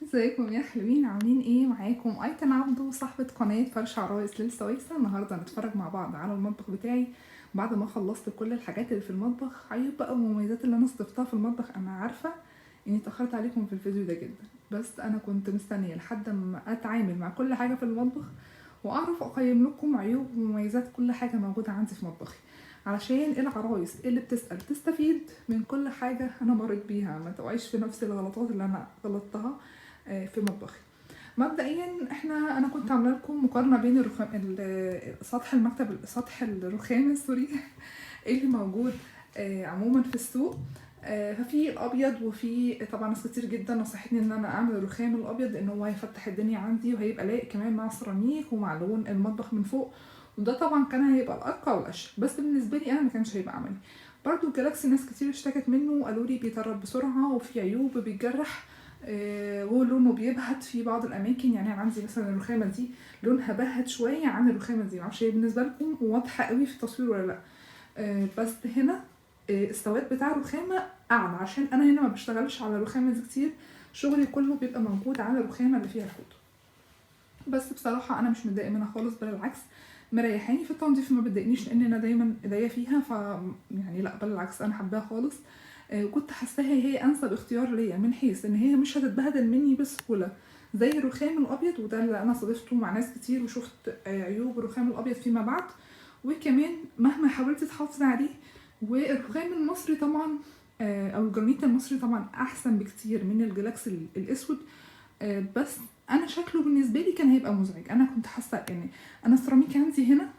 ازيكم يا حلوين؟ عاملين ايه؟ معاكم ايتن عبده صاحبة قناة فرش عرايس للسويسة. النهاردة هنتفرج مع بعض على المطبخ بتاعي بعد ما خلصت كل الحاجات اللي في المطبخ، عيوب بقى والمميزات اللي انا استضفتها في المطبخ. انا عارفة اني اتأخرت عليكم في الفيديو ده جدا، بس انا كنت مستنية لحد ما اتعامل مع كل حاجة في المطبخ واعرف اقيم لكم عيوب ومميزات كل حاجة موجودة عندي في مطبخي، علشان العرايس اللي بتسأل تستفيد من كل حاجة انا مريت بيها، ما تقعيش في نفس الغلطات اللي انا غلطتها في مطبخي. مبدئيا انا كنت عامله لكم مقارنة بين الرخام سطح المكتب، سطح الرخام sorry اللي موجود عموما في السوق. ففي الابيض، وفي طبعا ناس كتير جدا نصحتني ان انا اعمل الرخام الابيض لان هو هيفتح الدنيا عندي وهيبقى لايق كمان مع السيراميك ومع لون المطبخ من فوق، وده طبعا كان هيبقى الارقى والاشيك، بس بالنسبة لي انا ما كانش هيبقى عملي. برضو الجلاكسي ناس كتير اشتكت منه وقالوا لي بيطرب بسرعة وفي عيوب، بيتجرح، ولونه بيبهت في بعض الاماكن. يعني انا عندي مثلا الرخامه دي لونها بهت شوية عن الرخامه دي، معرفش هي بالنسبة لكم واضحة قوي في التصوير ولا لا، بس هنا السواد بتاع الرخامه اعلى، عشان انا هنا ما بشتغلش على الرخامه دي كتير، شغلي كله بيبقى موجود على الرخامه اللي فيها الحوض. بس بصراحة انا مش متضايقة منها خالص، بل العكس مريحاني في التنظيف، ما بتضايقنيش لان انا دايما ايديا فيها، ف يعني لا بل العكس انا حباها خالص. وكنت حاساها هي انسب اختيار ليا، من حيث ان هي مش هتتبهدل مني بسهولة زي الرخام الابيض، وده اللي انا صادفته مع ناس كتير وشفت عيوب الرخام الابيض فيما بعد، وكمان مهما حاولت تحافظي عليه. والرخام المصري طبعا او الجرانيت المصري طبعا احسن بكتير من الجلاكسي الاسود، بس انا شكله بالنسبة لي كان هيبقى مزعج. انا كنت حاسه يعني انا السيراميك عندي هنا،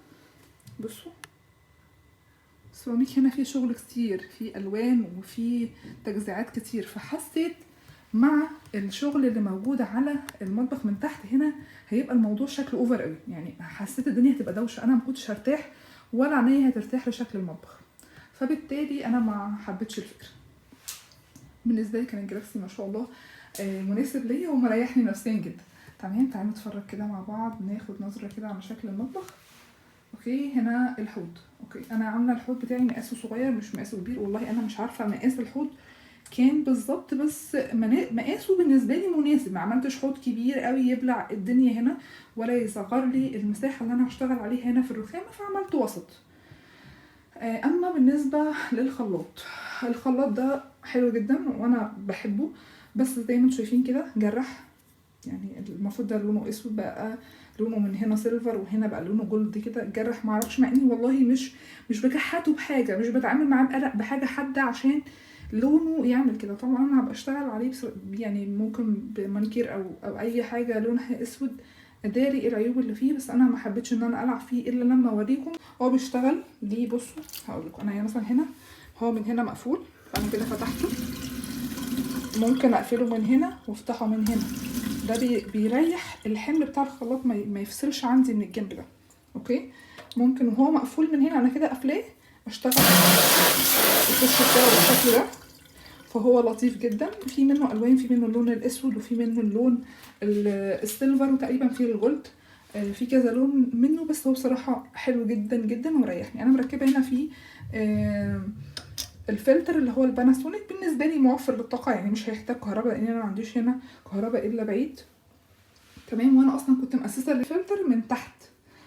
بصوا السيراميك هنا فيه شغل كتير، فيه الوان وفيه تجزيعات كتير، فحسيت مع الشغل اللي موجود على المطبخ من تحت هنا هيبقى الموضوع شكله over قوي، يعني حسيت الدنيا هتبقى دوشه، انا ما كنتش هرتاح ولا عينيا هترتاح لشكل المطبخ، فبالتالي انا ما حبيتش الفكرة. بالنسبة لي كان الجلاكسي ما شاء الله مناسب ليا ومريحني نفسيا جدا. تمام، تعالوا نتفرج كده مع بعض، ناخد نظره كده على شكل المطبخ. okay، هنا الحوض. okay، انا عامله الحوض بتاعي مقاسه صغير مش مقاسه كبير، والله انا مش عارفه مقاس الحوض كان بالظبط، بس مقاسه بالنسبة لي مناسب، ما عملتش حوض كبير قوي يبلع الدنيا هنا ولا يصغر لي المساحة اللي انا هشتغل عليها هنا في الرخامه، فعملت وسط. اما بالنسبة للخلاط، الخلاط ده حلو جدا وانا بحبه، بس زي ما انتم شايفين كده جرح، يعني المفروض ده لونه اسود بقى لونه من هنا silver وهنا بقى لونه gold كده، جرح معرفش، مع اني والله مش بكحته بحاجة، مش بتعامل معاه بقلق بحاجة حادة عشان لونه يعمل كده. طبعا انا هبقى اشتغل عليه يعني ممكن بمانيكير او اي حاجة لونها اسود اداري العيوب اللي فيه، بس انا ما حبيتش ان انا العب فيه الا لما اوريكم هو بيشتغل ليه. بصوا هقول لكم، انا مثلا هنا هو من هنا مقفول، فانا كده فتحته، ممكن اقفله من هنا وافتحه من هنا، ده بيريح الحمل بتاع الخلاط ما يفصلش عندي من الجنب ده. okay، ممكن وهو مقفول من هنا انا كده قافلاه اشتغل الفش بتاعه بالشكل ده، فهو لطيف جدا. في منه الوان، في منه اللون الاسود وفي منه اللون ال silver وتقريبا فيه ال gold، في كذا لون منه، بس هو بصراحة حلو جدا جدا وريحني. انا مركبة هنا فيه الفلتر اللي هو الباناسونيك، بالنسبة لي موفر للطاقة، يعني مش هيحتاج كهرباء لان انا ما عنديش هنا كهرباء الا بعيد. تمام، وانا اصلا كنت مؤسسة الفلتر من تحت،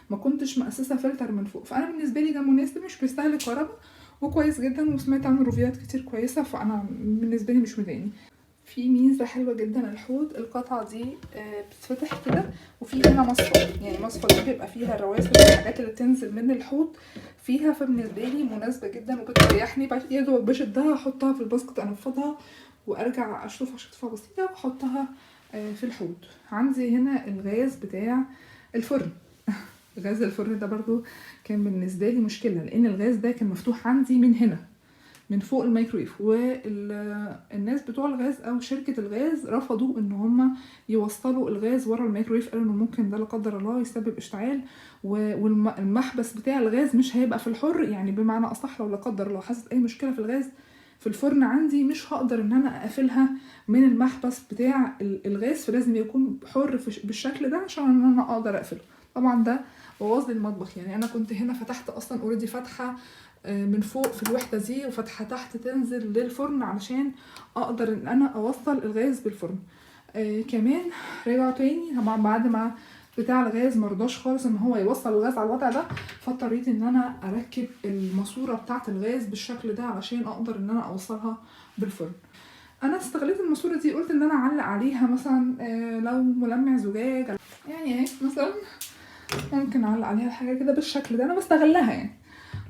ما كنتش مؤسسة فلتر من فوق، فانا بالنسبة لي ده مناسب، مش بيستهلك كهرباء وكويس جدا، وسمعت عنه ريفيوهات كتير كويسة، فانا بالنسبة لي مش مضايقني. في ميزة حلوة جدا الحوض، القطعة دي بتتفتح كده، وفي هنا مصفى، يعني المصفى دي بيبقى فيها الرواسب والحاجات اللي بتنزل من الحوض فيها، فبالنسبه لي مناسبة جدا وبتريحني. بعد يا دوب بشدها احطها في ال basket انفضها وارجع اشطفها شطفه بسيطة واحطها في الحوض. عندي هنا الغاز بتاع الفرن. غاز الفرن ده برضو كان بالنسبة لي مشكلة، لان الغاز ده كان مفتوح عندي من هنا من فوق الميكرويف، والناس بتوع الغاز او شركة الغاز رفضوا ان هم يوصلوا الغاز ورا الميكرويف، قالوا انه ممكن ده لا قدر الله يسبب اشتعال، والمحبس بتاع الغاز مش هيبقى في الحر، يعني بمعنى اصح لو لا قدر الله حصلت اي مشكلة في الغاز في الفرن عندي مش هقدر ان انا اقفلها من المحبس بتاع الغاز، فلازم يكون حر بالشكل ده عشان انا اقدر اقفله. طبعا ده بوظ لي المطبخ، يعني انا كنت هنا فتحت اصلا already فاتحة من فوق في الوحدة دي وفتحه تحت تنزل للفرن علشان اقدر ان انا اوصل الغاز بالفرن. كمان رجعوا تاني طبعا بعد ما بتاع الغاز مرضاش خالص ان هو يوصل الغاز على الوضع ده، فاضطريت ان انا اركب الماسورة بتاعه الغاز بالشكل ده علشان اقدر ان انا اوصلها بالفرن. انا استغليت الماسورة دي، قلت ان انا اعلق عليها مثلا لو ملمع زجاج يعني اهي مثلا، ممكن اعلق عليها حاجة كده بالشكل ده، انا بستغلها يعني.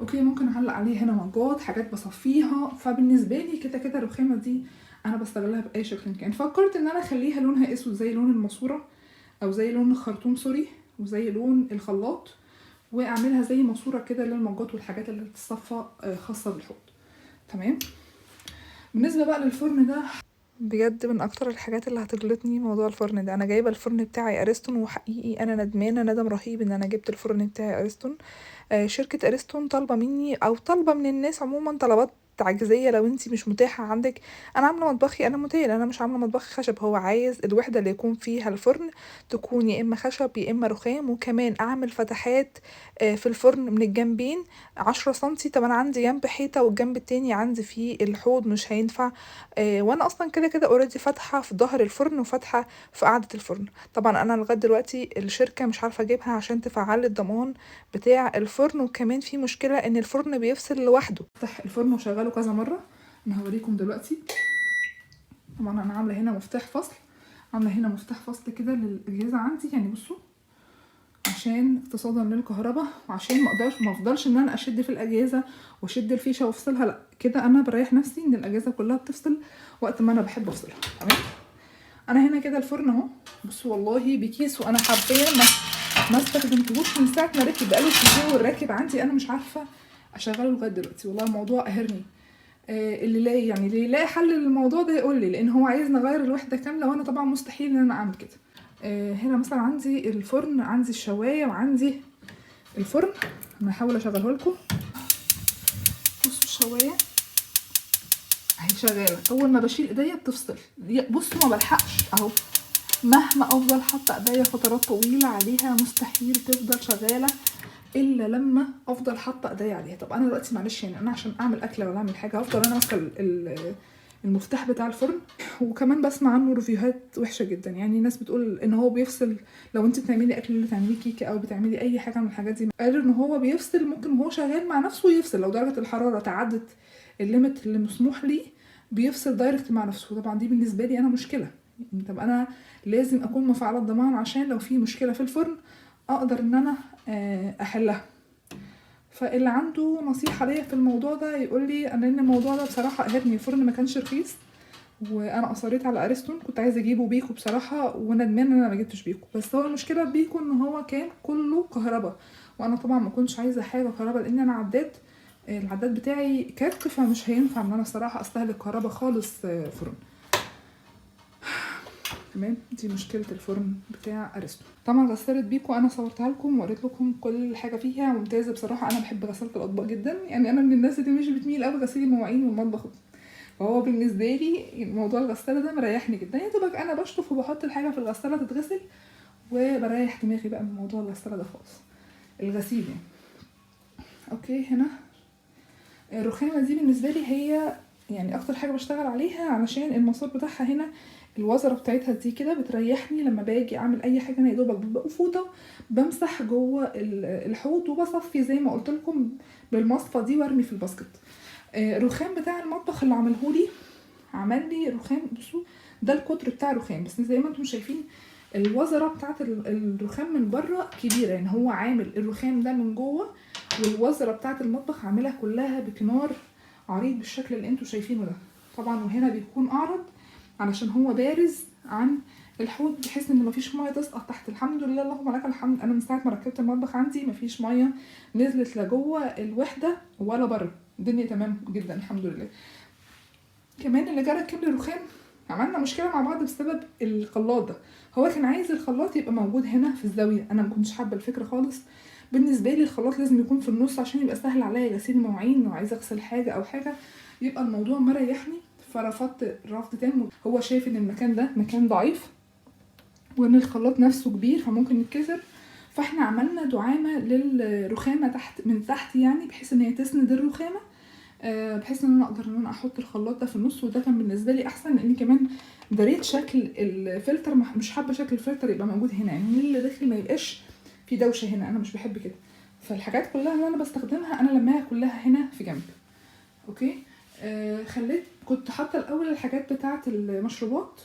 okay، ممكن اعلق عليها هنا مجات، حاجات بصفيها. فبالنسبه لي كده كده الرخامه دي انا بستغلها باي شكل كان. فكرت ان انا اخليها لونها اسود زي لون الماسورة، او زي لون الخرطوم sorry، وزي لون الخلاط، واعملها زي ماسوره كده للمجات والحاجات اللي بتتصفى خاصة بالحوض. تمام. بالنسبة بقى للفرن ده، بجد من اكتر الحاجات اللي هتجلطني موضوع الفرن ده. انا جايبه الفرن بتاعي اريستون، وحقيقي انا ندمانه ندم رهيب ان انا جبت الفرن بتاعي اريستون. شركة اريستون طالبه مني او طالبه من الناس عموما طلبات تعجيزية لو انتي مش متاحة عندك. انا عامله مطبخي انا متاح، انا مش عامله مطبخ خشب. هو عايز الوحدة اللي يكون فيها الفرن تكون يا اما خشب يا اما رخام، وكمان اعمل فتحات في الفرن من الجنبين 10 سنتي. طب انا عندي جنب حيطة والجنب التاني عندي فيه الحوض، مش هينفع. وانا اصلا كده كده already فاتحة في ظهر الفرن وفاتحه في قاعدة الفرن. طبعا انا لغاية دلوقتي الشركة مش عارفه اجيبها عشان تفعل الضمان بتاع الفرن، وكمان في مشكلة ان الفرن بيفصل لوحده. افتح الفرن وشغله كذا مرة، انا هوريكم دلوقتي. طبعا انا عامله هنا مفتاح فصل، عامله هنا مفتاح فصل كده للاجهزة عندي، يعني بصوا عشان اقتصادا للكهرباء، وعشان ما افضلش ان انا اشد في الاجهزة واشد الفيشه وافصلها، لا كده انا بريح نفسي ان الاجهزة كلها بتفصل وقت ما انا بحب افصلها. تمام. انا هنا كده الفرن اهو، بصوا والله بكيس، وانا حرفيا ما استخدمتهوش من ساعة ما ركب، بقاله شهور راكب عندي، انا مش عارفه اشغله لغاية دلوقتي. والله الموضوع قاهرني. اللي لاقي يعني اللي يلاقي حل للموضوع ده يقول لي، لان هو عايز نغير الوحدة كاملة، وانا طبعا مستحيل ان انا اعمل كده. هنا مثلا عندي الفرن، عندي الشوايه، وعندي الفرن. انا هحاول اشغله لكم. بصوا الشوايه اهي شغالة، اول ما بشيل ايديا بتفصل. بصوا ما بلحقش اهو، مهما افضل حاطه ايديا فترات طويلة عليها مستحيل تفضل شغالة الا لما افضل حاطه ايديا عليها. طب انا دلوقتي معلش يعني انا عشان اعمل اكله ولا اعمل حاجة هفضل انا ماسكه المفتاح بتاع الفرن. وكمان بسمع عنه ريفيوهات وحشة جدا، يعني ناس بتقول ان هو بيفصل لو انت بتعملي اكل اللي بتعمليه كيكة او بتعملي اي حاجة من الحاجات دي، قالوا ان هو بيفصل، ممكن وهو شغال مع نفسه يفصل لو درجه الحرارة تعدت ال limit اللي مسموح ليه بيفصل direct مع نفسه. طبعا دي بالنسبة لي انا مشكلة، يعني طب انا لازم اكون مفعله الضمان عشان لو في مشكلة في الفرن اقدر ان انا احلها. فاللي عنده نصيحة ليا في الموضوع ده يقول لي، انا لان الموضوع ده بصراحة قهرني. الفرن ما كانش رخيص، وانا اصريت على اريستون، كنت عايزه اجيبه بيكو بصراحة، وندمان ان انا ما جبتش بيكو. بس هو المشكلة بيكو ان هو كان كله كهرباء، وانا طبعا ما كنتش عايزه حاجة كهرباء، لان انا العداد بتاعي كارت، فمش هينفع ان انا الصراحة استهلك كهرباء خالص فرن. تمام، دي مشكلة الفرن بتاع اريستون. طبعا غسالة بيكو انا صورتها لكم ووريت لكم كل حاجة فيها، ممتازة بصراحة. انا بحب غسالة الاطباق جدا، يعني انا من الناس اللي مش بتميل قوي غسيل المواعين والمطبخ، فهو بالنسبة لي موضوع الغسالة ده مريحني جدا. يا دوبك انا بشطف وبحط الحاجة في الغسالة تتغسل، وبريح دماغي بقى من موضوع الغسالة ده خالص، الغسيل يعني. okay، هنا الرخامه دي بالنسبة لي هي يعني اكتر حاجة بشتغل عليها، علشان المسار بتاعها هنا الوزره بتاعتها دي كده بتريحني لما باجي اعمل اي حاجة. انا يا دوبك ببقى فوطه بمسح جوه الحوض وبصفي زي ما قلت لكم بالمصفى دي وارمي في ال basket. الرخام بتاع المطبخ اللي عملهولي، عمل لي رخام، بصوا ده القطر بتاع الرخام، بس زي ما انتم شايفين الوزره بتاعت الرخام من بره كبيرة، يعني هو عامل الرخام ده من جوه، والوزره بتاعت المطبخ عاملها كلها بكنار عريض بالشكل اللي انتم شايفينه ده. طبعا وهنا بيكون اعرض علشان هو بارز عن الحوض، بحيث ان مفيش مية تسقط تحت. الحمد لله اللهم لك الحمد، انا من ساعة ما ركبت المطبخ عندي مفيش مية نزلت لا جوه الوحدة ولا بره، الدنيا تمام جدا الحمد لله. كمان اللي جرى ركب لي الرخام، عملنا مشكلة مع بعض بسبب الخلاط ده. هو كان عايز الخلاط يبقى موجود هنا في الزاوية، انا ما كنتش حابة الفكرة خالص. بالنسبة لي الخلاط لازم يكون في النص عشان يبقى سهل عليا غسيل المواعين، لو عايزه اغسل حاجة او حاجة يبقى الموضوع مريحني. فرفضت رفض تام. هو شايف ان المكان ده مكان ضعيف وان الخلاط نفسه كبير فممكن يتكسر، فاحنا عملنا دعامة للرخامه تحت من تحت، يعني بحيث ان هي تسند الرخامه بحيث ان انا اقدر ان انا احط الخلاط ده في النص، وده كان بالنسبة لي احسن، لان كمان دريت شكل الفلتر، مش حابة شكل الفلتر يبقى موجود هنا، يعني اللي داخل ما يبقاش في دوشه هنا، انا مش بحب كده. فالحاجات كلها اللي انا بستخدمها انا لماها كلها هنا في جنب. okay. خليت كنت حاطه الاول الحاجات بتاعه المشروبات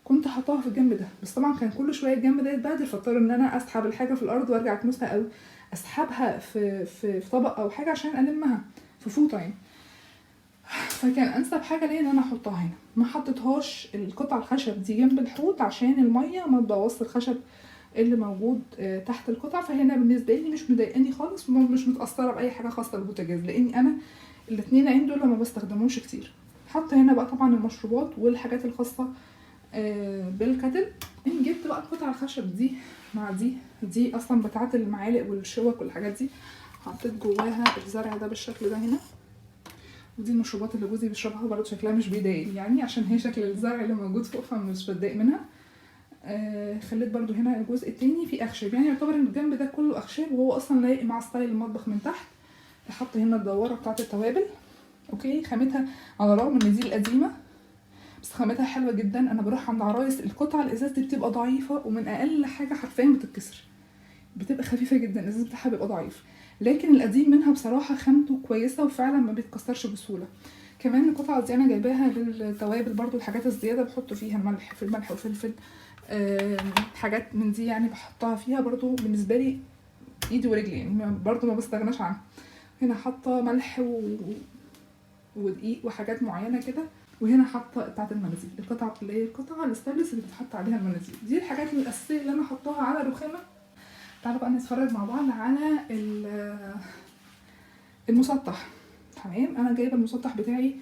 كنت حاطاها في الجنب ده، بس طبعا كان كل شوية الجنب ده يتبهدل، فاضطر ان انا اسحب الحاجة في الارض وارجع اكنسها، او اسحبها في طبق او حاجة عشان المها في فوطه يعني. فكان انسب حاجة ليا ان انا احطها هنا، ما حطيتهاش القطع الخشب دي جنب الحوض عشان المية ما تبوظش الخشب اللي موجود تحت القطع. فهنا بالنسبة لي مش مضايقاني خالص، ومش متاثرة باي حاجة خاصة بالبوتاجاز، لاني انا الاتنين عين دول ما بستخدمهمش كتير. حط هنا بقى طبعا المشروبات والحاجات الخاصة بال kettle. ان جبت بقى القطع الخشب دي مع دي اصلا بتاعه المعالق والشوك والحاجات دي، حطيت جواها الزرع ده بالشكل ده هنا، ودي المشروبات اللي جوزي بيشربها برضه، شكلها مش بيضايقني يعني عشان هي شكل الزرع اللي موجود فوق فمش بتضايق منها. خليت برضو هنا الجزء التاني فيه اخشاب، يعني يعتبر ان الجنب ده كله اخشاب، وهو اصلا لايق مع style المطبخ من تحت. احط هنا الدواره بتاعه التوابل. okay، خامتها على الرغم ان دي القديمة بس خامتها حلوة جدا. انا بروح عند عرايس القطعة الازاز دي بتبقى ضعيفة، ومن اقل حاجة حرفيا بتتكسر، بتبقى خفيفة جدا، الازاز بتاعها بيبقى ضعيف. لكن القديم منها بصراحة خامته كويسة وفعلا ما بيتكسرش بسهولة. كمان القطعة دي انا جايباها للتوابل برضو، الحاجات الزيادة بحط فيها الملح، في الملح وفلفل، حاجات من دي يعني بحطها فيها برضو. بالنسبة لي ايدي ورجلي يعني برضو ما بستغناش عنها. هنا حاطه ملح ودقيق وحاجات معينة كده، وهنا حاطه بتاعه المناديل، القطعة اللي هي القطعة الستانلس اللي بتحط عليها المناديل. دي الحاجات الاساسية اللي انا حطاها على الرخامه. تعالوا بقى نتفرج مع بعض على المسطح. تمام، انا جايبه المسطح بتاعي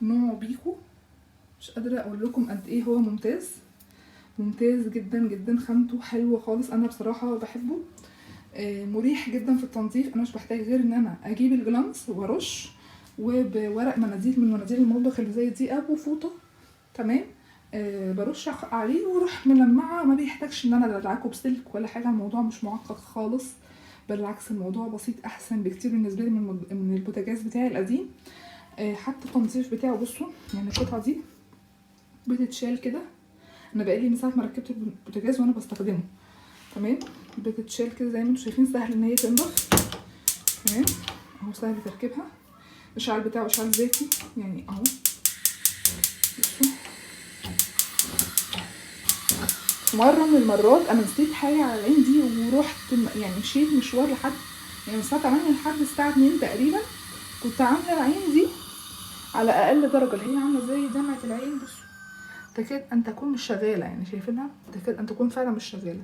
نوع بيكو، مش قادرة اقول لكم قد ايه هو ممتاز، ممتاز جدا جدا، خامته حلوة خالص، انا بصراحة بحبه. مريح جدا في التنظيف. انا مش بحتاج غير ان انا اجيب الجلانس وارش، وبورق مناديل من مناديل المطبخ اللي زي دي او فوطه، تمام، برش عليه واروح ملمعه. ما بيحتاجش ان انا ادعكه بسلك ولا حاجة، الموضوع مش معقد خالص، بالعكس الموضوع بسيط، احسن بكتير بالنسبة لي من البوتاجاز بتاعي القديم. حتى التنظيف بتاعه بصوا، يعني القطعة دي بتتشال كده، انا بقالي من ساعة ما ركبت البوتاجاز وانا بستخدمه، تمام، بتتشال كده زي ما انتم شايفين، سهل ان هي تنضف، تمام، اهو سهل تركيبها. الشعر بتاعه شعر زيتي يعني اهو. مرة من المرات انا نسيت حاجة على العين دي ورحت يعني مشيت مشوار لحد يعني من الساعة 8 لحد الساعة 2 تقريبا، كنت عامله العين دي على اقل درجه، اللي هي عامله زي دمعه العين، بصوا تكاد ان تكون مش شغالة، يعني شايفينها تكاد ان تكون فعلا مش شغالة.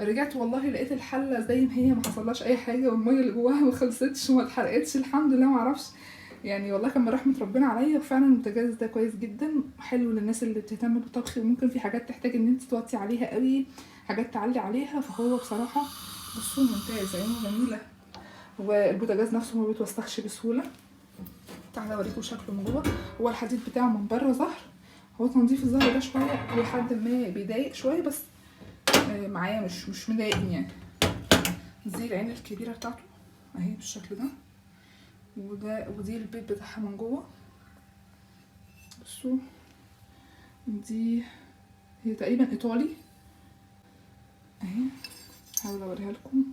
رجعت والله لقيت الحلة زي ما هي، ما حصلهاش اي حاجة، والمية اللي جواها ما خلصتش وما اتحرقتش الحمد لله، ما اعرفش يعني والله كان من رحمه ربنا عليا. وفعلا البوتاجاز ده كويس جدا، حلو للناس اللي بتهتم بالطبخ، وممكن في حاجات تحتاج ان انت توطي عليها قوي، حاجات تعلي عليها، فهو بصراحة بصوا ممتاز، عينه جميلة، والبوتاجاز نفسه ما بيتوسخش بسهولة. تعالوا اوريكم شكله من جوه. هو الحديد بتاعه من بره زهر، هو تنظيف الزهر ده شوية لحد ما بيضايق شوية، بس معايا مش مضايقني يعني. دي العين الكبيرة بتاعته اهي بالشكل ده، ودي البيت بتاعها من جوه. بصوا دي هي تقريبا ايطالي اهي، هحاول اوريها لكم.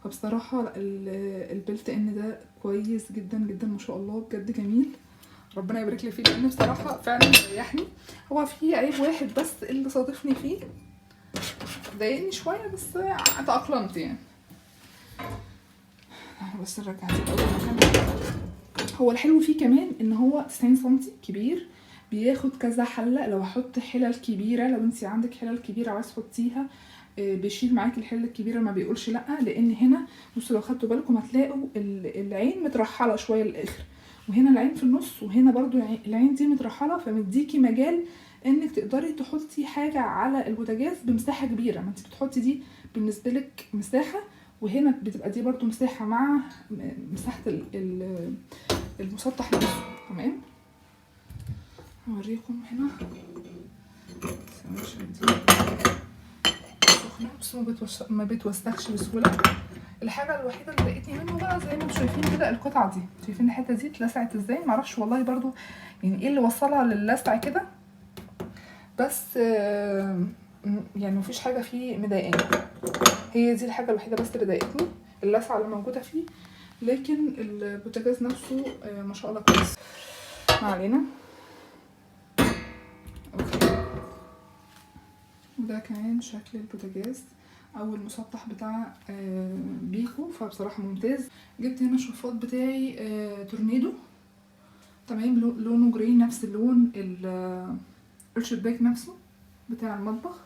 فبصراحة ال built in ده كويس جدا جدا ما شاء الله، بجد جميل، ربنا يبارك لي فيه، لان بصراحة فعلا ريحني. هو في عيب واحد بس اللي صادفني فيه ضايقني شوية، بس تأقلمت يعني. بس نرجع دي الاول مكانها. هو الحلو فيه كمان ان هو 90 سنتي كبير، بياخد كذا حله، لو هحط حلل كبيرة، لو انت عندك حلل كبيرة عايز تحطيها بيشيل معاكي الحلة الكبيرة، ما بيقولش لا. لان هنا بصوا لو خدتوا بالكم هتلاقوا العين مترحله شوية للاخر، وهنا العين في النص، وهنا برضو العين دي مترحله، فمديكي مجال انك تقدري تحطي حاجة على البوتاجاز بمساحة كبيرة. ما انت بتحطي دي بالنسبة لك مساحة، وهنا بتبقى دي برضو مساحة مع مساحة المسطح نفسه. تمام، هوريكم هنا سخنة، بس ما بتوسخش بسهولة. الحاجة الوحيدة اللي ضايقتني منه بقى زي ما انتم شايفين كده القطعة دي، شايفين الحتة دي اتلسعت ازاي؟ معرفش والله برضو يعني ايه اللي وصلها للسع كده، بس يعني مفيش حاجة فيه مضايقاني، هي دي الحاجة الوحيدة بس اللي ضايقتني اللسعه اللي موجودة فيه، لكن البوتاجاز نفسه ما شاء الله كويس. ما علينا. okay، وده كمان شكل البوتاجاز او المسطح بتاع بيكو، فبصراحة ممتاز. جبت هنا الشفاط بتاعي تورنيدو، تمام، لونه gray نفس اللون الشباك نفسه بتاع المطبخ،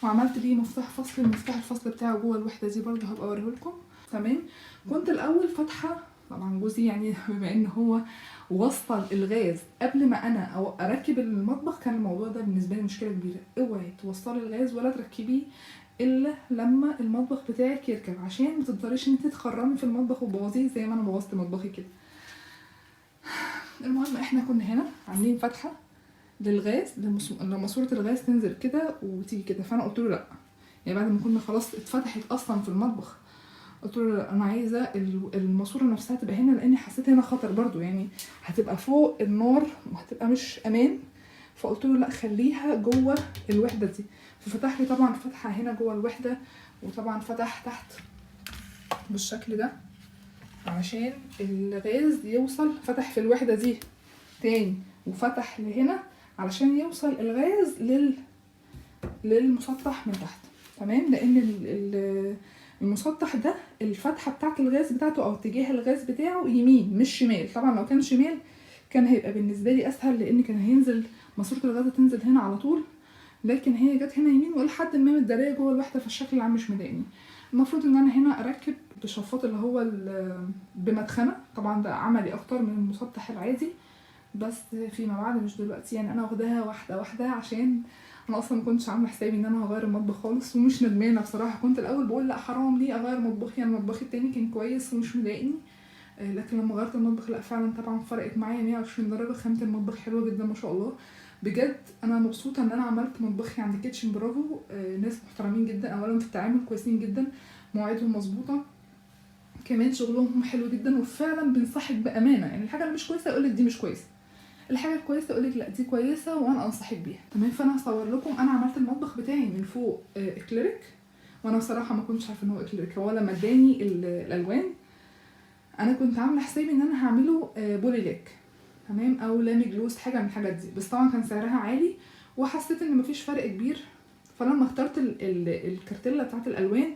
وعملت ليه مفتاح فصل، المفتاح الفصل بتاعه جوه الوحدة دي برضه هبقى اوريه لكم. تمام. كنت الاول فاتحة طبعا جوزي يعني بما ان هو وصل الغاز قبل ما انا او اركب المطبخ، كان الموضوع ده بالنسبة لي مشكلة كبيرة، اوعي توصلي الغاز ولا تركبيه الا لما المطبخ بتاعك يركب، عشان ما تضطريش ان انت تخرمي في المطبخ وتبوظيه زي ما انا بوظت مطبخي كده. المهم احنا كنا هنا عاملين فتحه للغاز، لماسوره الغاز تنزل كده وتيجي كده، فانا قلت له لا، يعني بعد ما كنا خلاص اتفتحت اصلا في المطبخ قلت له لا، انا عايزه الماسورة نفسها تبقى هنا، لاني حسيت هنا خطر برضو، يعني هتبقى فوق النار وهتبقى مش امان، فقلت له لا خليها جوه الوحدة دي. ففتح لي طبعا فتحه هنا جوه الوحدة، وطبعا فتح تحت بالشكل ده علشان الغاز يوصل، فتح في الوحدة دي تاني وفتح لهنا علشان يوصل الغاز للمسطح من تحت. تمام، لان المسطح ده الفتحة بتاعه الغاز بتاعته او اتجاه الغاز بتاعه يمين مش شمال. طبعا لو كان شمال كان هيبقى بالنسبة لي اسهل، لان كان هينزل ماسوره الغاز تنزل هنا على طول، لكن هي جت هنا يمين ولحد ما متداريه جوه الوحدة، فالشكل العام مش مضايقني. المفروض ان انا هنا اركب بشفاط اللي هو بمدخنه، طبعا ده عملي اكتر من المسطح العادي، بس فيما بعد مش دلوقتي، يعني انا واخداها واحدة واحدة عشان انا اصلا ما كنتش عامله حسابي ان انا هغير المطبخ خالص، ومش ندمانه بصراحة. كنت الاول بقول لا حرام ليه اغير مطبخي، انا مطبخي التاني كان كويس ومش مضايقني، لكن لما غيرت المطبخ لا فعلا طبعا فرقت معايا 120 درجه. خامة المطبخ حلوة جدا ما شاء الله، بجد انا مبسوطة ان انا عملت مطبخي عند Kitchen Bravo. ناس محترمين جدا، اولا في التعامل كويسين جدا، مواعيدهم مظبوطة، كمان شغلهم حلو جدا، وفعلا بينصحك بامانه، يعني الحاجة اللي مش كويسة يقولك دي مش كويسة، الحاجة الكويسة يقولك لا دي كويسة وانا انصحك بيها. تمام، فانا هصور لكم انا عملت المطبخ بتاعي من فوق اكليريك، وانا بصراحة ما كنتش عارفه ان هو اكليريك، هو لما اداني الالوان انا كنت عامله حسابي ان انا هعمله Polylac، تمام، او Lamigloss، حاجة من الحاجات دي، بس طبعا كان سعرها عالي وحسيت ان مفيش فرق كبير. فلما اخترت الكارتيلا بتاعت الالوان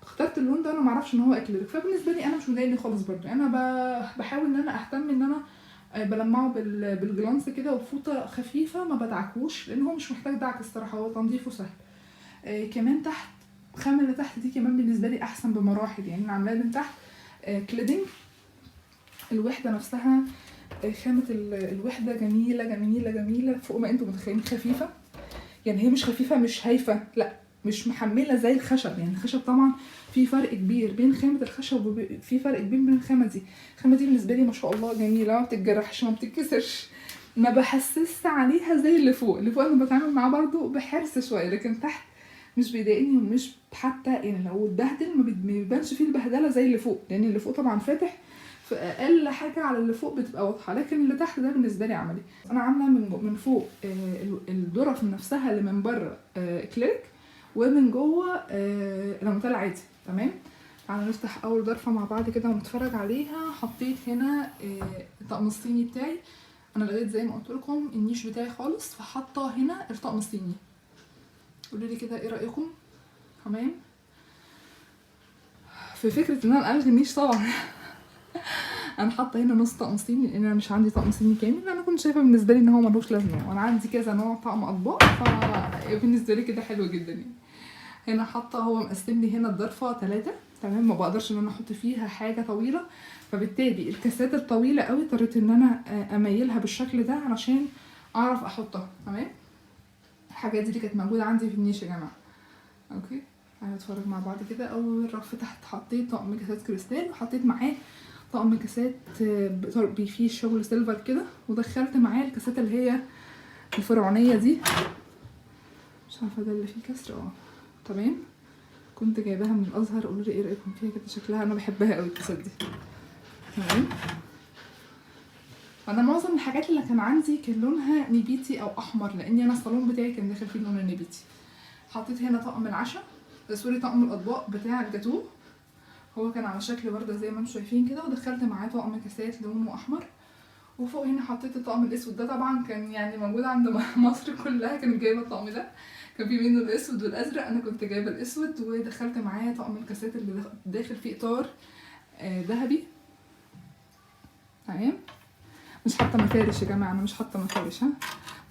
اخترت اللون ده، انا معرفش ان هو اكليريك، فبالنسبه لي انا مش مضايقني خالص. برضو انا بحاول ان انا اهتم ان انا بلمعة بال glans كده وبفوطه خفيفة، ما بدعكوش لان هو مش محتاج دعك الصراحة، هو تنظيفه سهل. كمان تحت الخامة اللي تحت دي كمان بالنسبة لي احسن بمراحل، يعني انا عاملاه من تحت cladding. الوحدة نفسها خامة الوحدة جميلة جميلة جميلة فوق ما انتم متخيلين، خفيفة، يعني هي مش خفيفة مش هايفة، لا مش محمله زي الخشب، يعني الخشب طبعا في فرق كبير بين خامة الخشب وفي فرق كبير بين الخامة دي. الخامة دي بالنسبة لي ما شاء الله جميلة، ما بتتجرحش ما بتتكسرش، ما بحسس عليها زي اللي فوق. اللي فوق انا بتعامل معاه برضو بحرص شوية، لكن تحت مش بيضايقني، ومش حتى يعني لو اتبهدل ما بيبانش فيه البهدله زي اللي فوق، لان اللي فوق طبعا فاتح، فاقل حاجة على اللي فوق بتبقى واضحة، لكن اللي تحت ده بالنسبة لي عملي. انا عامله من فوق الظرف نفسها اللي من بره اكليريك، ومن جوه لاموتال عادي. تمام، تعالوا نفتح اول ظرفة مع بعض كده ونتفرج عليها. حطيت هنا الطقم الصيني بتاعي، انا لغيت زي ما قلت لكم النيش بتاعي خالص، فحاطه هنا الطقم الصيني. قولوا لي كده ايه رايكم؟ تمام، في فكرة ان انا الغي النيش طبعا انا حاطه هنا نص طقم صيني لان انا مش عندي طقم صيني كامل، انا كنت شايفه بالنسبة لي ان هو ملوش لازمه، وانا عندي كذا نوع طقم اطباق، فبالنسبه لي كده حلو جدا. يعني هنا حاطه، هو مقسم لي هنا الضرفه 3، تمام، ما بقدرش ان انا احط فيها حاجة طويلة، فبالتالي الكاسات الطويلة قوي اضطريت ان انا اميلها بالشكل ده علشان اعرف احطها. تمام، الحاجات دي اللي كانت موجودة عندي في النيش يا جماعة. okay، هنتفرج مع بعض كده. اول رف تحت حطيت طقم كاسات كريستال، وحطيت معاه طقم كاسات فيه شغل silver كده، ودخلت معاه الكاسات اللي هي الفرعونية دي، مش عارفه ده اللي فيه كسر، تمام. كنت جايباها من الازهر. قولوا لي ايه رايكم فيها كده، شكلها انا بحبها قوي الكاسات دي. تمام. انا معظم الحاجات اللي كان عندي كان لونها نبيتي او احمر، لاني انا الصالون بتاعي كان داخل فيه اللون النبيتي. حطيت هنا طقم العشاء، sorry طقم الاطباق بتاع الجاتوه، هو كان على شكل ورده زي ما انتم شايفين كده، ودخلت معاه طقم كاسات لونه احمر. وفوق هنا حطيت الطقم الاسود ده، طبعا كان يعني موجود عند مصر كلها، كانت جايبه الطقم ده، كان في منه الاسود والازرق، انا كنت جايبه الاسود. ودخلت معاه طقم الكاسات اللي داخل فيه اطار ذهبي. تمام. مش حاطه مفارش يا جماعة، انا مش حاطه مفارش. ها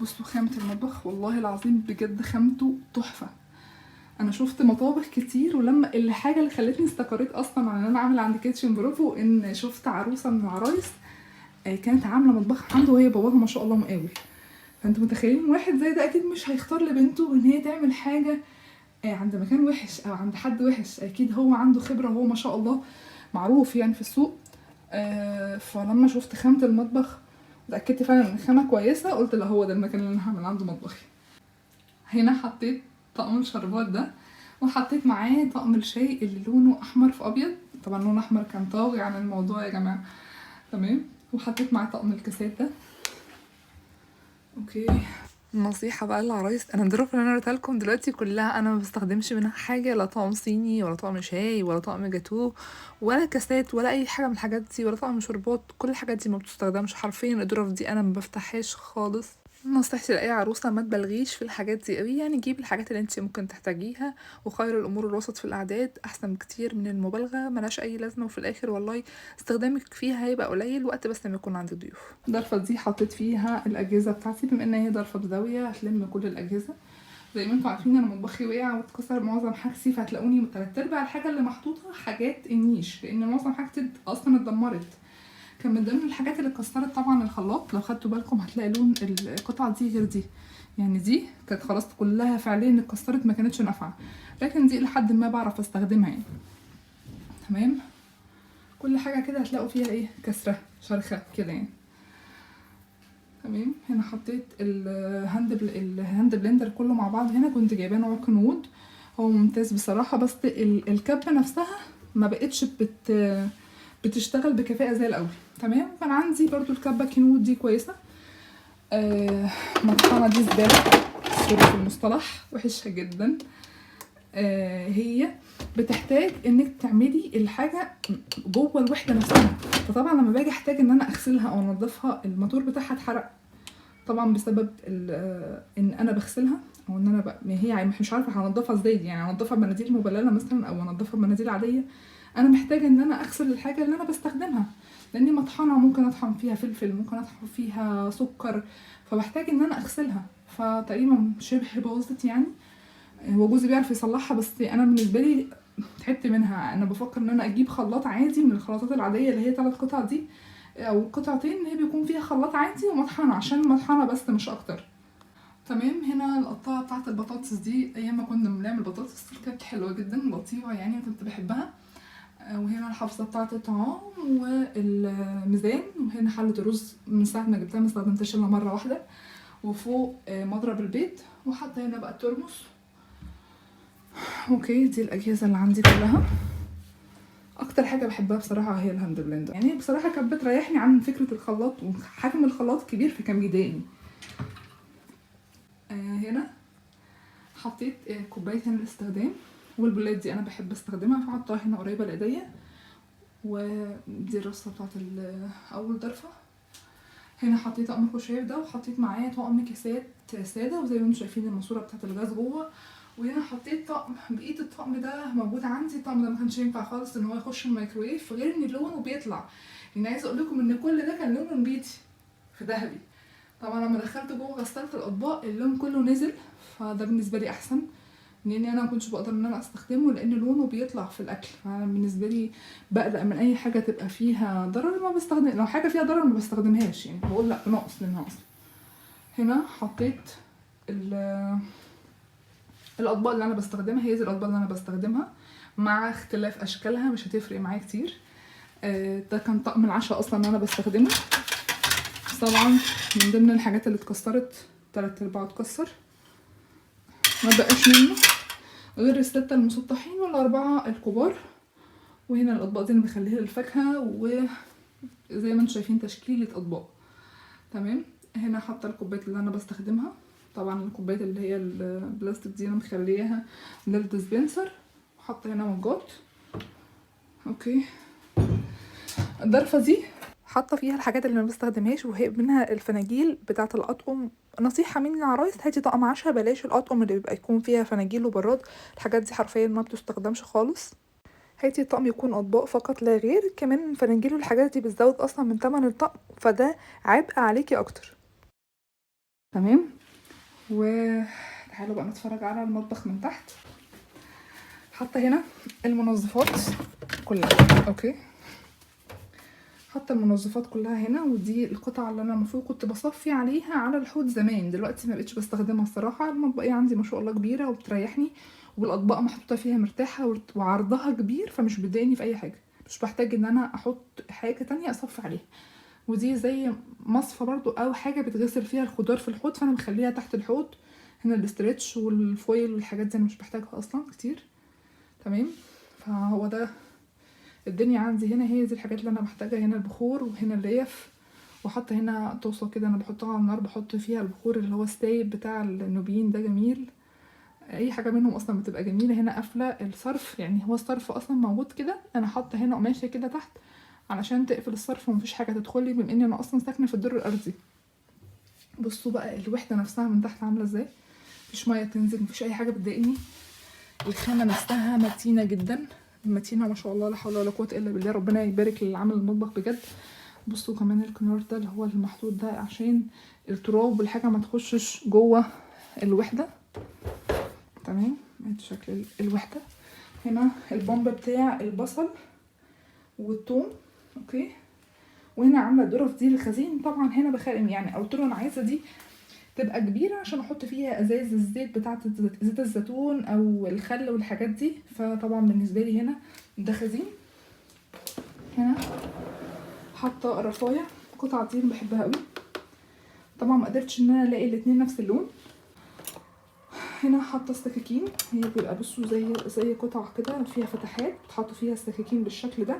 بصوا خامة المطبخ، والله العظيم بجد خامته تحفة. انا شفت مطابخ كتير، ولما الحاجة اللي خلتني استقريت اصلا على ان انا عامله عند Kitchen برافو، ان شفت عروسه من العرايس كانت عامله مطبخ عنده، وهي باباها ما شاء الله مقاول. فانتوا متخيلين واحد زي ده اكيد مش هيختار لبنته ان هي تعمل حاجة عند مكان وحش او عند حد وحش، اكيد هو عنده خبره وهو ما شاء الله معروف يعني في السوق. فلما شفت خامة المطبخ اتاكدت فعلا ان الخامة كويسة، قلت لا هو ده المكان اللي انا هعمل عنده مطبخي. هنا حطيت طقم الشربات ده، وحطيت معاه طقم الشاي اللي لونه احمر في ابيض، طبعا لون احمر كان طاغي عن الموضوع يا جماعة. تمام. وحطيت معاه طقم الكاسات ده. okay. نصيحة بقى للعرايس، انا الظروف اللي انا قلتها لكم دلوقتي كلها انا ما بستخدمش منها حاجة، لا طقم صيني ولا طقم شاي ولا طقم جاتوه ولا كاسات ولا اي حاجة من الحاجات دي، ولا طقم شربات، كل الحاجات دي ما بتستخدمش حرفيا. الظروف دي انا ما بفتحهاش خالص. نصيحتي لاي عروسه ما تبالغيش في الحاجات دي قوي، يعني جيب الحاجات اللي انت ممكن تحتاجيها، وخير الامور الوسط في الاعداد احسن بكتير من المبالغة، ملهاش اي لازمه، وفي الاخر والله استخدامك فيها هيبقى قليل وقت بس لما يكون عندك ضيوف. الضرفه دي حطيت فيها الاجهزة بتاعتي، بما ان هي ضرفه بزاوية هتلم كل الاجهزة. زي ما انتم عارفين انا مطبخي وقع واتكسر معظم حاجتي، فهتلاقوني تلات ارباع الحاجة اللي محطوطة حاجات النيش، لان معظم حاجتي اصلا اتدمرت. كان من ضمن الحاجات اللي اتكسرت طبعا الخلاط، لو خدتوا بالكم هتلاقي لون القطعة دي غير دي، يعني دي كانت خلاص كلها فعليا اتكسرت ما كانتش نافعة، لكن دي لحد ما بعرف استخدمها يعني. تمام. كل حاجة كده هتلاقوا فيها ايه، كسره شرخه كده يعني. تمام. هنا حطيت ال hand blender كله مع بعض. هنا كنت جايباه نوع Kenwood، هو ممتاز بصراحة، بس الكبه نفسها ما بقتش بتشتغل بكفاءة زي الاول. تمام. كان عندي برضو الكبه Kenwood دي كويسة. مطحنه دي زبالة، sorry في المصطلح، وحشة جدا. هي بتحتاج انك تعملي الحاجة جوه الوحدة نفسها، فطبعا لما باجي احتاج ان انا اغسلها او انضفها الموتور بتاعها اتحرق، طبعا بسبب ان انا بغسلها او ان انا هي مش عارفه هنضفها ازاي، يعني هنضفها بمناديل مبلله مثلا او انضفها بمناديل عادية. انا محتاجه ان انا اغسل الحاجة اللي انا بستخدمها، لاني مطحنه ممكن اطحن فيها فلفل، ممكن اطحن فيها سكر، فبحتاج ان انا اغسلها. فتقريبا شبه باظت يعني، هو جوزي بيعرف يصلحها، بس انا بالنسبة لي تعبت منها. انا بفكر ان انا اجيب خلاط عادي من الخلاطات العادية اللي هي 3 قطع دي او قطعتين، اللي هي بيكون فيها خلاط عادي ومطحنه، عشان مطحنه بس مش اكتر. تمام. هنا القطاعه بتاعه البطاطس دي، ايام ما كنا بنعمل بطاطس كانت حلوة جدا لطيفة يعني، كنت بحبها. وهنا الحافظة بتاعه الطعام والميزان، وهنا حله الرز من ساعة ما جبتها ما استخدمتهاش الا مرة واحدة، وفوق مضرب البيض، وحاطه هنا بقى الترمس. okay، دي الاجهزة اللي عندي كلها. اكتر حاجة بحبها بصراحة هي ال hand blender، يعني بصراحة كانت بتريحني عن فكرة الخلاط، وحجم الخلاط كبير فكان بيضايقني. هنا حطيت كوباية هنا للاستخدام، والبولات دي انا بحب استخدمها فحطها هنا قريبه لايديا. ودي الرصه بتاعت اول ضرفه. هنا حطيت طقم الخشاف ده، وحطيت معاه طقم كاسات ساده، وزي ما انتم شايفين الماسورة بتاعت الغاز جوه. وهنا حطيت طقم، بقية الطقم ده موجود عندي. الطقم ده ما كانش ينفع خالص ان هو يخش الميكروويف، غير ان لونه بيطلع. يعني عايزه اقول لكم ان كل ده كان لونه نبيتي في ذهبي، طبعا لما دخلت جوه غسلت الاطباق اللون كله نزل، فده بالنسبة لي احسن، لان انا ما كنتش بقدر ان انا استخدمه لان لونه بيطلع في الاكل. فانا بالنسبة لي بقلق من اي حاجة تبقى فيها ضرر، ما بستخدم، لو حاجة فيها ضرر ما بستخدمهاش، يعني بقول لا ناقص منها اصلا. هنا حطيت الاطباق اللي انا بستخدمها، هي دي الاطباق اللي انا بستخدمها مع اختلاف اشكالها، مش هتفرق معايا كتير. ده كان طقم العشاء اصلا اللي انا بستخدمه. طبعا من ضمن الحاجات اللي اتكسرت 3/4 اتكسر، ما بقاش منه. غير ال6 المسطحين وال4 الكبار. وهنا الاطباق دي انا بخليها للفاكهه، وزي ما انتم شايفين تشكيله اطباق. تمام. هنا حاطه الكوبايات اللي انا بستخدمها، طبعا الكوبايات اللي هي البلاستيك دي انا مخليها لل dispenser. وحاطه هنا مجات. okay. الضرفه دي حاطه فيها الحاجات اللي ما بستخدمهاش، وهي منها الفناجيل بتاعه الاطقم. نصيحة مني للعرايس، هاتي طقم عشاء، بلاش الاطقم اللي بيبقى يكون فيها فناجيل وبراد، الحاجات دي حرفيا ما بتستخدمش خالص. هاتي طقم يكون اطباق فقط لا غير. كمان الفناجيل والحاجات دي بتزود اصلا من ثمن الطقم، فده عبء عليكي اكتر. تمام. وتعالوا بقى نتفرج على المطبخ من تحت. حاطه هنا المنظفات كلها. okay. حاطه المنظفات كلها هنا، ودي القطعة اللي انا المفروض كنت بصفي عليها على الحوض زمان، دلوقتي ما بقتش بستخدمها الصراحة. المطبقيه عندي ما شاء الله كبيرة وبتريحني، والاطباق محطوطة فيها مرتاحة وعرضها كبير، فمش بتضايقني في اي حاجة، مش بحتاج ان انا احط حاجة تانية اصفي عليها. ودي زي مصفى برضو او حاجة بتغسل فيها الخضار في الحوض، فانا مخليها تحت الحوض. هنا ال stretch وال foil والحاجات دي انا مش بحتاجها اصلا كتير. تمام. فهو ده الدنيا عندي هنا، هي دي الحاجات اللي انا بحتاجها. هنا البخور، وهنا الليف، وحاطه هنا طاسه كده انا بحطها على النار، بحط فيها البخور اللي هو السايب بتاع النوبيين ده، جميل. اي حاجة منهم اصلا بتبقى جميلة. هنا قافله الصرف، يعني هو الصرف اصلا موجود كده، انا حاطه هنا قماشة كده تحت علشان تقفل الصرف ومفيش حاجة تدخل لي، بما اني انا اصلا ساكنة في الدور الارضي. بصوا بقى الوحدة نفسها من تحت عامله ازاي، مفيش مية تنزل، مفيش اي حاجة بتضايقني. الخامة نفسها متينة جدا، متينة ما شاء الله، لا حول ولا قوة الا بالله، ربنا يبارك للي عمل المطبخ بجد. بصوا كمان الكنار ده اللي هو المحطوط ده عشان التراب والحاجة ما تخشش جوه الوحدة. تمام. ادي شكل الوحدة. هنا البامب بتاع البصل والثوم. okay. وهنا عامله الدرف دي للخزين. طبعا هنا بخلم يعني، قلت له انا عايزه دي تبقى كبيرة عشان احط فيها ازايز الزيت بتاعه زيت الزيتون او الخل والحاجات دي، فطبعا بالنسبة لي هنا ده خزين. هنا حاطه رفايع، القطعة دي بحبها قوي. طبعا ما قدرتش ان انا الاقي الاتنين نفس اللون. هنا حاطه السكاكين، هي بيبقى بصوا زي قطع كده فيها فتحات بتحط فيها السكاكين بالشكل ده،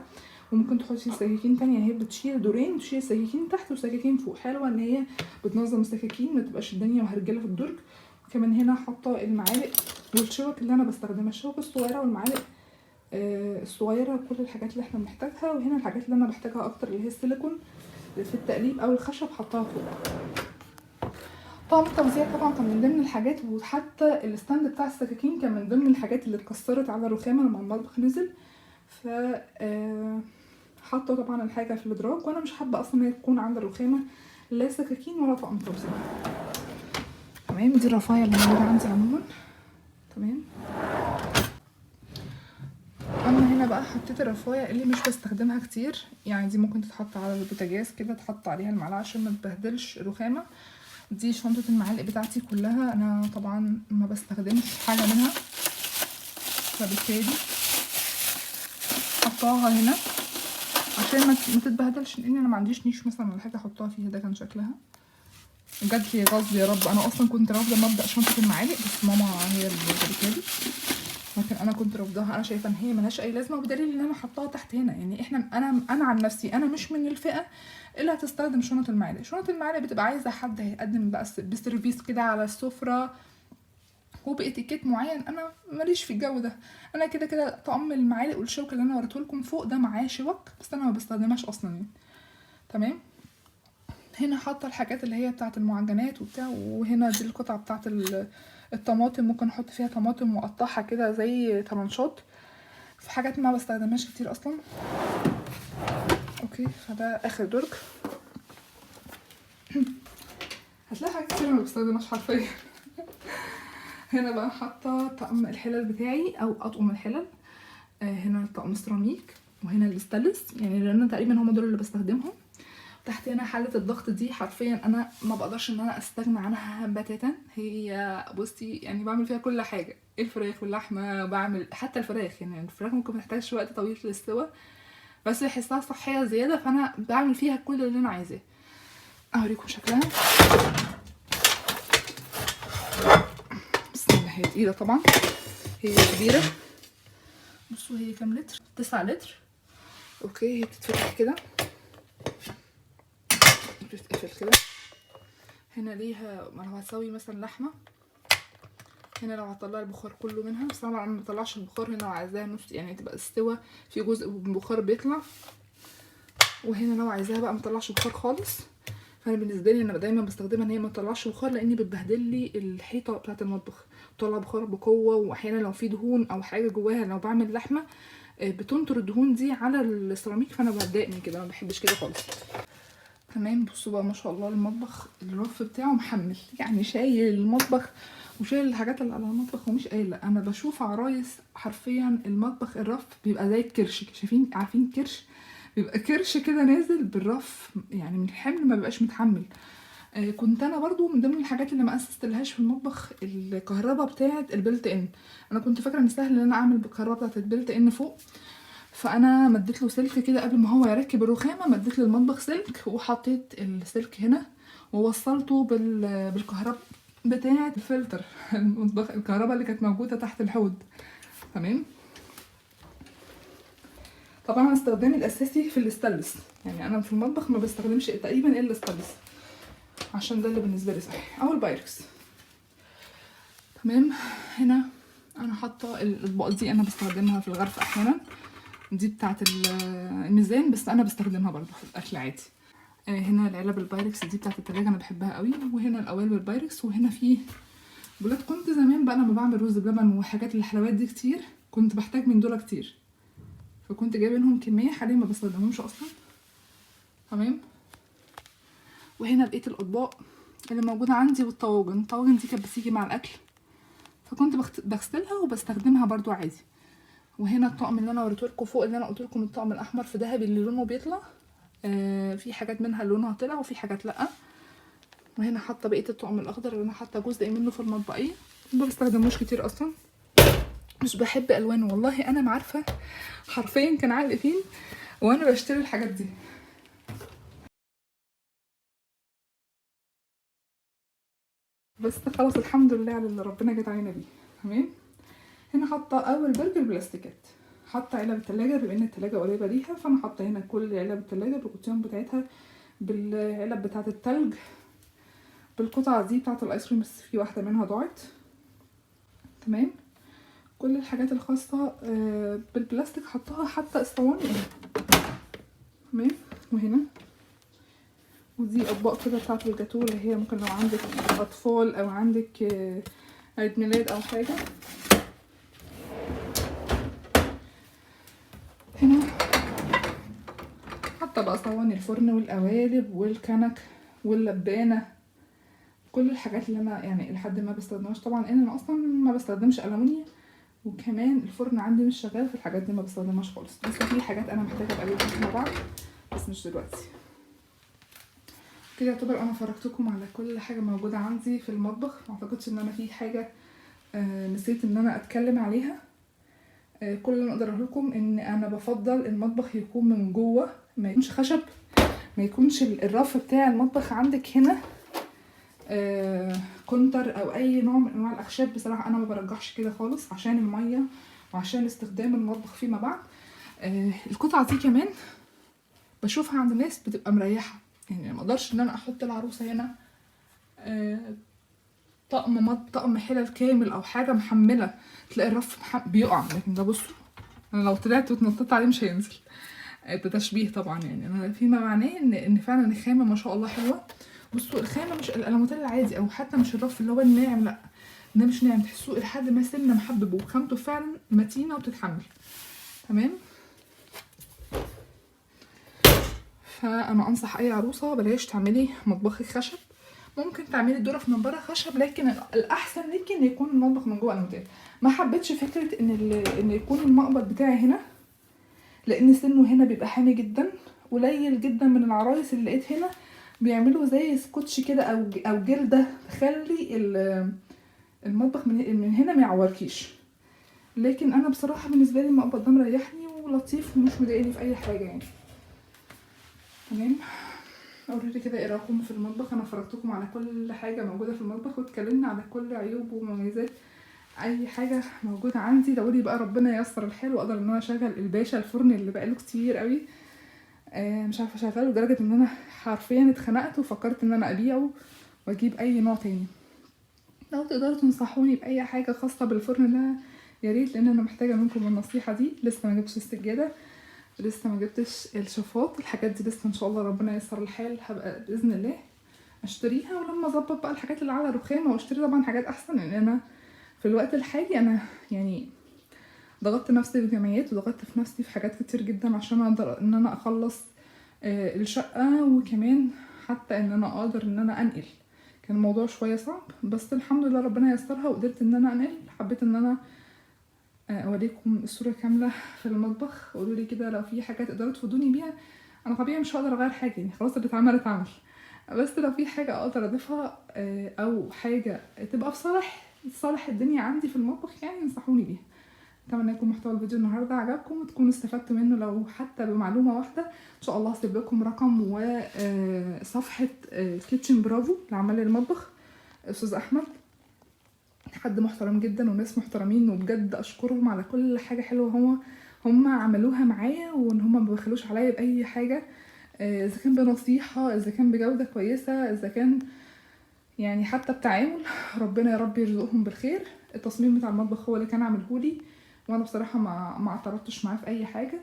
وممكن تحطي سكاكين تانية. هي بتشيل دورين، تشيل سكاكين تحت وسكاكين فوق. حلوة ان هي بتنظم السكاكين، ما تبقاش الدنيا مهرجله في الدرج. كمان هنا حاطه المعالق والشوك اللي انا بستخدمها، الشوك الصغيرة والمعالق الصغيرة، وكل الحاجات اللي احنا بنحتاجها. وهنا الحاجات اللي انا بحتاجها اكتر اللي هي السيليكون في التقليب او الخشب، حطاها فوق. طقم التوزيع طبعا كان من ضمن الحاجات، وحتى ال stand بتاع السكاكين كان من ضمن الحاجات اللي اتكسرت على الرخامه لما المطبخ نزل. ف حاطه طبعا الحاجة في الادراج، وانا مش حابة اصلا هي تكون عند الرخامه، لا سكاكين ولا طقم توزيع. تمام. دي الرفايع اللي موجودة عندي عموما. تمام. اما هنا بقى حطيت الرفايع اللي مش بستخدمها كتير، يعني دي ممكن تتحط على البوتاجاز كده، تحط عليها المعلقة عشان ما تبهدلش الرخامه. دي شنطه المعالق بتاعتي كلها، انا طبعا ما بستخدمش حاجة منها، فبالتالي حطاها هنا عشان ما تتبهدلش، لان انا ما عنديش نيش مثلا ولا حاجة احطها فيها. ده كان شكلها جات لي غصب يا رب. انا اصلا كنت رافضه مبدا شنطه المعالق، بس ماما هي اللي جابتها لي، لكن انا كنت رافضاها. انا شايفه ان هي ملهاش اي لازمه، وبدليل ان انا حطاها تحت هنا. يعني احنا انا عن نفسي انا مش من الفئة اللي هتستخدم شنط المعالق. شنط المعالق بتبقى عايزه حد هيقدم بقى ب service كده على السفرة وباتيكيت معين، انا ماليش في الجو ده. انا كده كده طقم المعالق والشوك اللي انا وريته لكم فوق ده معاه شوك، بس انا ما بستخدمهاش اصلا يعني. تمام. هنا حاطه الحاجات اللي هي بتاعه المعجنات وبتاع، وهنا دي القطعة بتاعه الطماطم، ممكن احط فيها طماطم واقطعها كده زي طرنشات. في حاجات ما بستخدمهاش كتير اصلا. okay. فده اخر درج. هتلاقي حاجات كتير ما بستخدمهاش حرفيا. هنا بقى حاطه طقم الحلل بتاعي او اطقم الحلل. هنا طقم السيراميك، وهنا الستانلس، يعني لان تقريبا هما دول اللي بستخدمهم. تحت هنا حله الضغط دي حرفيا انا ما بقدرش ان انا استغنى عنها بتاتا. هي بصي يعني بعمل فيها كل حاجة، الفراخ واللحمة، بعمل حتى الفراخ، يعني الفراخ ممكن ما تحتاجش وقت طويل للسوا، بس بحسها صحية زيادة، فانا بعمل فيها كل اللي انا عايزاه. اوريكم شكلها. بسم الله. هي تقيلة طبعا. هي كبيرة. بصوا هي كام لتر؟ 9 لتر. okay، هي بتتفتح كده، بتتقفل كده. هنا ليها لو هتسوي مثلا لحمه، هنا لو هتطلعي البخار كله منها، بس طبعا ما بطلعش البخار. هنا لو عايزاها نص يعني تبقى استوى، في جزء من البخار بيطلع. وهنا لو عايزاها بقى ما تطلعش بخار خالص، فانا بالنسبة لي انا دايما بستخدمها ان هي ما تطلعش بخار، لان بتبهدل لي الحيطة بتاعه المطبخ، بتطلع بخار بقوة. واحيانا لو في دهون او حاجة جواها، لو بعمل لحمه بتنطر الدهون دي على السيراميك، فانا بتضايق من كده، ما بحبش كده خالص. تمام. بصوا بقى ما شاء الله المطبخ الرف بتاعه محمل، يعني شايل المطبخ وشايل الحاجات اللي على المطبخ ومش قايله. انا بشوف عرايس حرفيا المطبخ الرف بيبقى زي الكرش، شايفين؟ عارفين كرش؟ بيبقى كرش كده نازل بالرف، يعني من الحمل ما بيبقاش متحمل. كنت انا برضو من ضمن الحاجات اللي ما اسستلهاش في المطبخ الكهرباء بتاعه ال built in. انا كنت فاكره ان سهل ان انا اعمل بالكهرباء بتاعه ال built in فوق، فانا مديت له سلك كده قبل ما هو يركب الرخامه، مديت للمطبخ سلك وحطيت السلك هنا ووصلته بالكهرباء بتاعه الفلتر المطبخ، الكهرباء اللي كانت موجودة تحت الحوض. تمام. طبعا استخدامي الاساسي في الاستانلس، يعني انا في المطبخ ما بستخدمش تقريبا الا الاستانلس عشان ده اللي بالنسبة لي صحي، او البايركس. تمام. هنا انا حاطه الاطباق دي، انا بستخدمها في الغرف احيانا، دي بتاعه الميزان، بس انا بستخدمها برضو في الاكل عادي. هنا العلب البايركس دي بتاعه التلاجة، انا بحبها قوي. وهنا القوالب البايركس. وهنا فيه بولات. كنت زمان بقى لما بعمل رز بلبن وحاجات الحلويات دي كتير، كنت بحتاج من دول كتير، فكنت جايبه منهم كمية. حاليا ما بستخدمهمش اصلا. تمام. وهنا بقية الاطباق اللي موجودة عندي، والطواجن. الطواجن دي كانت بتيجي مع الاكل، فكنت بغسلها وبستخدمها برضو عادي. وهنا الطقم اللي انا وريته لكم فوق، اللي انا قلت لكم الطقم الاحمر في ذهبي اللي لونه بيطلع، في حاجات منها لونها طلع وفي حاجات لا. وهنا حاطه بقية الطقم الاخضر اللي انا حاطه جزء منه في المطبقيه، ما بستخدموش كتير اصلا، مش بحب الوانه والله. انا ما عارفه حرفيا كان عقلي فين وانا بشتري الحاجات دي. بس خلاص الحمد لله على اللي ربنا جت علينا بيه. تمام. هنا حاطه اول درج البلاستيكات، حاطه علب التلاجة بما ان التلاجة قريبه ليها، فانا حاطه هنا كل علب التلاجة بالقطيان بتاعتها، بالعلب بتاعه التلج، بالقطعه دي بتاعه الايس كريم، بس في واحدة منها ضاعت. تمام. كل الحاجات الخاصة بالبلاستيك حطاها، حتى الصواني اهي. تمام. وهنا ودي اطباق كده بتاعه الجاتوه، اللي هي ممكن لو عندك اطفال او عندك عيد ميلاد او حاجة. هنا حاطه بقى صواني الفرن والقوالب والكنك واللبانه، كل الحاجات اللي انا يعني لحد ما بستخدمهاش. طبعا انا اصلا ما بستخدمش ألمونيا، وكمان الفرن عندي مش شغال، في الحاجات دي ما بستخدمهاش خالص. بس في حاجات انا محتاجه ابقى اجيبها مع بعض، بس مش دلوقتي. كده يعتبر انا فرجتكم على كل حاجة موجودة عندي في المطبخ. ما اعتقدش ان انا في حاجة نسيت ان انا اتكلم عليها. كل اللي انا اقدر اقوله لكم ان انا بفضل المطبخ يكون من جوه، ما يكونش خشب، ما يكونش الرف بتاع المطبخ عندك هنا كونتر او اي نوع من انواع الاخشاب. بصراحة انا ما برجحش كده خالص، عشان المية وعشان استخدام المطبخ فيما بعد. القطعة دي كمان بشوفها عند ناس بتبقى مريحه، يعني ما اقدرش ان انا احط العروسة هنا طقم حلل كامل او حاجة محمله، تلاقي الرف بيقع. لكن ده بصوا انا لو طلعت واتنططت عليه مش هينزل. ده تشبيه طبعا، يعني انا فيما معناه ان فعلا الخامة ما شاء الله حلوة. بصوا الخامة مش الالوميتال العادي او حتى مش الرف اللي هو الناعم، لا ده مش ناعم، تحسوه لحد ما سنة محبب، وخامته فعلا متينة وبتتحمل. تمام. فانا انصح اي عروسه بلاش تعملي مطبخك خشب، ممكن تعملي الدرف من بره خشب، لكن الاحسن ليكي ان يكون المطبخ من جوه الوميتال. ما حبيتش فكرة ان يكون المقبض بتاعي هنا، لان سنة هنا بيبقى حامي جدا. قليل جدا من العرايس اللي لقيت هنا بيعملوا زي سكوتش كده او جلده تخلي المطبخ من هنا ما يعوركيش. لكن انا بصراحة بالنسبة لي المقبض ده مريحني ولطيف ومش مضايقني في اي حاجة يعني. تمام. قولوا كده ايه رايكم في المطبخ؟ انا فرجتكم على كل حاجة موجودة في المطبخ، واتكلمنا على كل عيوب ومميزات اي حاجة موجودة عندي. دعولي بقى ربنا ييسر الحال واقدر ان انا اشغل الباشا الفرن اللي بقاله كتير قوي، مش عارفه اشغله، لدرجة ان انا حرفيا اتخنقت وفكرت ان انا ابيعه واجيب اي نوع تاني. لو تقدروا تنصحوني باي حاجة خاصة بالفرن ده يا ريت، لان انا محتاجه منكم النصيحة دي. لسه ما جبتش السجادة، لسه ما جبتش الشفاط، الحاجات دي لسه ان شاء الله ربنا ييسر الحال هبقى باذن الله اشتريها. ولما اظبط بقى الحاجات اللي على الرخامه واشتري طبعا حاجات احسن، لان انا في الوقت الحالي انا يعني ضغطت نفسي في الجمعيات وضغطت في نفسي في حاجات كتير جدا عشان اقدر ان انا اخلص الشقة، وكمان حتى ان انا اقدر ان انا انقل. كان الموضوع شوية صعب، بس الحمد لله ربنا يسرها وقدرت ان انا انقل. حبيت ان انا اوريكم الصورة كاملة في المطبخ. قولوا لي كده لو في حاجة تقدروا تفيدوني بيها. انا طبيعي مش هقدر اغير حاجة، يعني خلاص اللي اتعمل اتعمل، بس لو في حاجة اقدر اضيفها او حاجة تبقى في صالح الدنيا عندي في المطبخ، يعني انصحوني بيها. اتمنى يكون محتوى الفيديو النهارده عجبكم وتكونوا استفدتوا منه لو حتى بمعلومة واحدة. ان شاء الله هسيب لكم رقم وصفحه Kitchen Bravo لعمال المطبخ، استاذ احمد، حد محترم جدا وناس محترمين، وبجد اشكرهم على كل حاجة حلوة هم عملوها معايا، وان هم ما بخلوش عليا باي حاجة، اذا كان بنصيحة، اذا كان بجوده كويسة، اذا كان يعني حتى بتعامل. ربنا يا رب يرزقهم بالخير. التصميم بتاع المطبخ هو اللي كان عاملهولي، وانا بصراحة ما اعترضتش معاه في اي حاجة.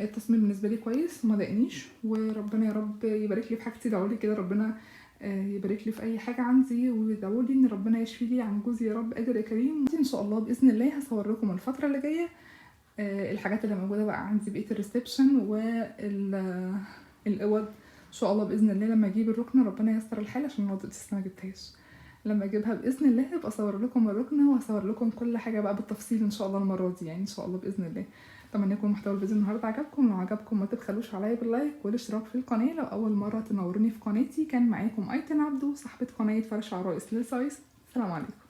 التصميم بالنسبة لي كويس وما ضايقنيش، وربنا يا رب يبارك لي في حاجتي. دعولي كده ربنا يبارك لي في اي حاجة عندي، وادعولي ان ربنا يشفي لي عن جوزي يا رب قادر يا كريم. ان شاء الله باذن الله هصور لكم الفترة اللي جاية الحاجات اللي موجودة بقى عندي، بقية ال reception والاوض ان شاء الله باذن الله. لما اجيب الركنه ربنا ييسر الحال، عشان الوضع لسه ما جبتهاش، لما اجيبها باذن الله ابقى اصور لكم الركنه واصور لكم كل حاجة بقى بالتفصيل ان شاء الله المرة دي، يعني ان شاء الله باذن الله. اتمنى يكون محتوى الفيديو النهارده عجبكم. لو عجبكم ما تبخلوش عليا بال like والاشتراك في القناة لو اول مرة تنوروني في قناتي. كان معاكم ايتن عبدو، صاحبه قناة فرش عرايس للسويس. السلام عليكم.